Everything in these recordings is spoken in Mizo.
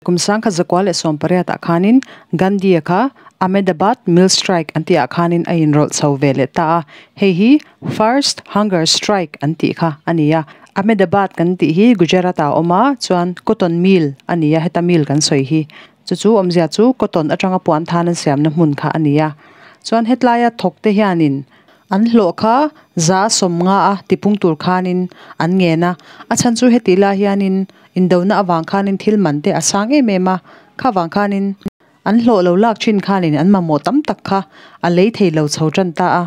Kum 1918 ah khanin Gandhi-a kha Ahmedabad Mill Strike an tih ah khanin a inrawlh chho ve leh ta a, hei hi First Hunger Strike an tih kha a ni a. Ahmedabad kan tih hi Gujarat ah a awm a, chuan Cotton Mill a ni a, heta mill kan sawi hi. Chu chu awmzia chu cotton atanga puan than an siamna hmun kha a ni a. Chuan hetlaia thawk te hianin an hlawh kha 150 a tipung tur khanin an ngen a, a chhan chu heti lai hianin Indona avang khanin thil man te a sang em em a, kha vang khanin an hlawh lo lak thin khanin an mamawh tam tak kha a lei thei lo chho tan ta a.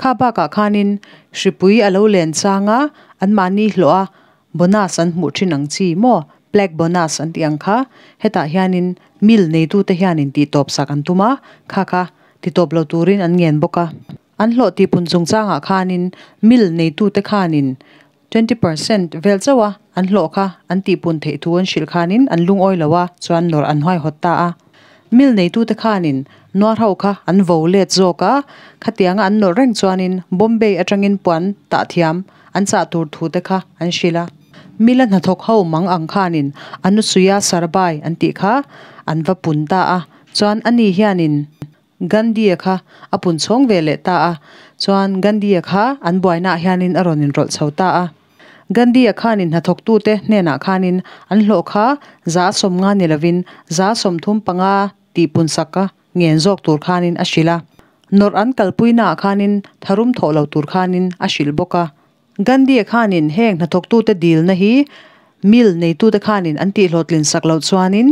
Kha bakah khanin hripui a lo len chang a, anmahni hlawh a bonus an hmuh thin ang chi maw, plaque bonus an tih ang kha, hetah hianin mill neitute hianin tihtawp sak an tum a, kha kha titawp lo turin an ngen bawk a. An hlawh tihpun chungchangah khanin mill neitute khanin 20% vel chauh a an hlawh kha an tihpun theih thu an hrilh khanin an lungawi lo a, chuan nawrh an huaihawt ta a. Mill neitute khanin nuar ho kha an vo let zawk a, khatianga an nawrh reng chuanin Bombay atangin puan tah thiam an chah tur thu te kha an hrilh a. Mill a hnathawk ho mang ang khanin Anusuya Sarbai an tih kha an va pun ta a, chuan ani hianin Gandhi-a kha a pun chhawng ve leh ta a, chuan Gandhi-a kha an buainaah hianin a rawn inrawlh chho ta a. Gandhi-a khanin hnathawktute hnenah khanin an hlawh kha 150 ni lovin 35 tih punsak a ngen zawk tur khanin a hrilh a. Nawrh an kalpuinaah khanin tharum thawh lo tur khanin a hrilh bawk a. Gandhi-a khanin heng hnathawktute dilna hi mill neitute khanin an tihhlawhtlin sak loh chuanin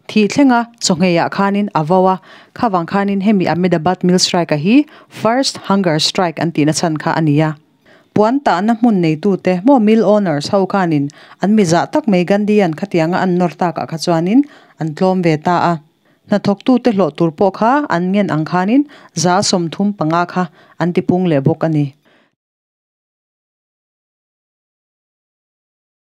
thih thlenga chawhngeiah khanin a vo a, khavang khanin hemi Ahmedabad Mill Strike-a hi First Hunger Strike an tihna chhan kha a ni a. Puan tahna hmun neitute maw mill owners ho khanin an mi zah tak mai Gandhi-a'n khatianga an nawr takah kha chuanin an tlawm ve ta a. Hnathawktute hlawh tur pawh kha an ngen ang khanin 35 kha an tipung leh bawk a ni.